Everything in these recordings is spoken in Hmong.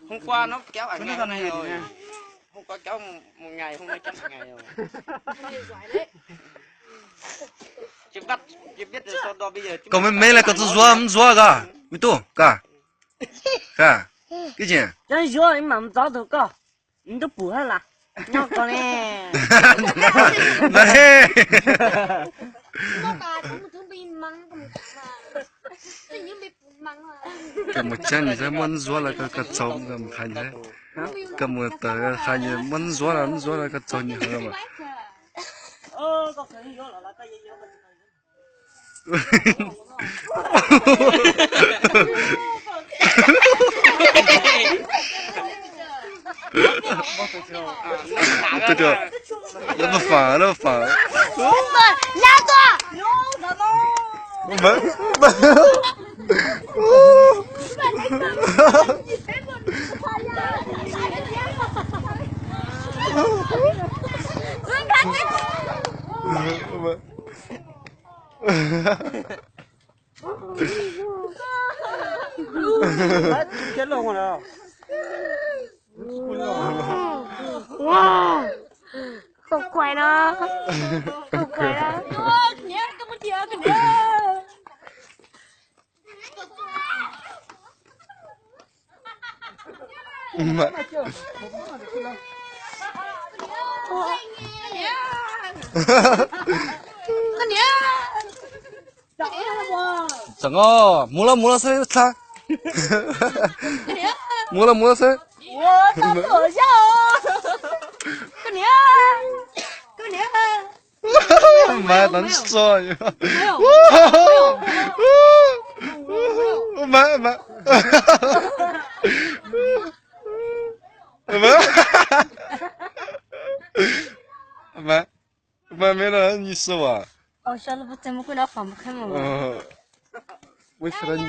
Hôm qua nó kéo ở ngày hôm nay rồi. Hôm qua kéo một, một ngày, hôm nay kéo một ngày rồi. Chứ bắt, chứ biết được sao đo bây giờ, chứ koj me me li koj txawj zuav, zuav koj me tub koj. Koj, koj tsis zuav mas txov tus koj, tub pum hab las nyob koj ne. Koj mus tshab nws muab zuav los koj txaug koj mus qha nws. Koj mus tawm qha nws muab zuav los zuav los koj txaug nws heev mas. Lawv faam, lawv faam. Khov khuav no, khov khuav no. Tseem os, mus los mus los xwb txha. Mus los mus los xwb. Mas tau so. Mas, mas. Mas, mas, mas me no nyi so as. Ua sab nyi,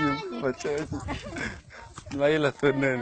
mas ib los tug neeg.